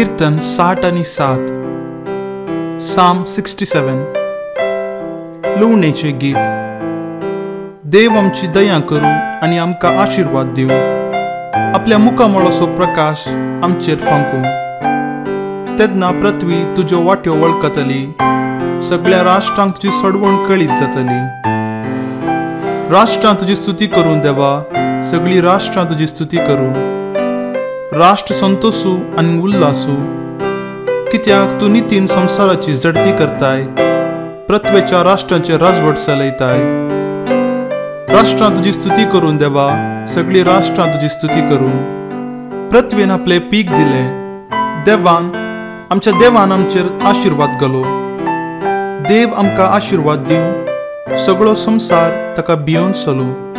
कीर्तन 67, साम 67. लुवणेचें गीत. देव आमची दया करूं आनी आमकां आशिर्वाद दिवं, आपल्या मुखामळाचो प्रकाश आमचेर फांकूं. तेन्ना पृथ्वी तुज्यो वाट्यो वळखतली, सगळ्या राष्ट्रांक तुजी सडवण कळीत जातली. राष्ट्रां तुजी स्तुती करूं देवा, सगळीं राष्ट्रां तुजी स्तुती करूं. राष्ट्र संतोसू आनी उल्लासू, कित्याक तूं नितीन संवसाराची झडती करताय, पृथ्वेच्या राष्ट्रांचे राजवट चलयताय. राष्ट्रां तुजी स्तुती करूं देवा, सगळीं राष्ट्रां तुजी स्तुती करूं. पृथ्वेन आपलें पीक दिलें, देवान आमच्या देवान आमचेर आशिर्वाद घालो. देव आमकां आशिर्वाद दिवं, सगळो संवसार ताका भियोवन चलूं.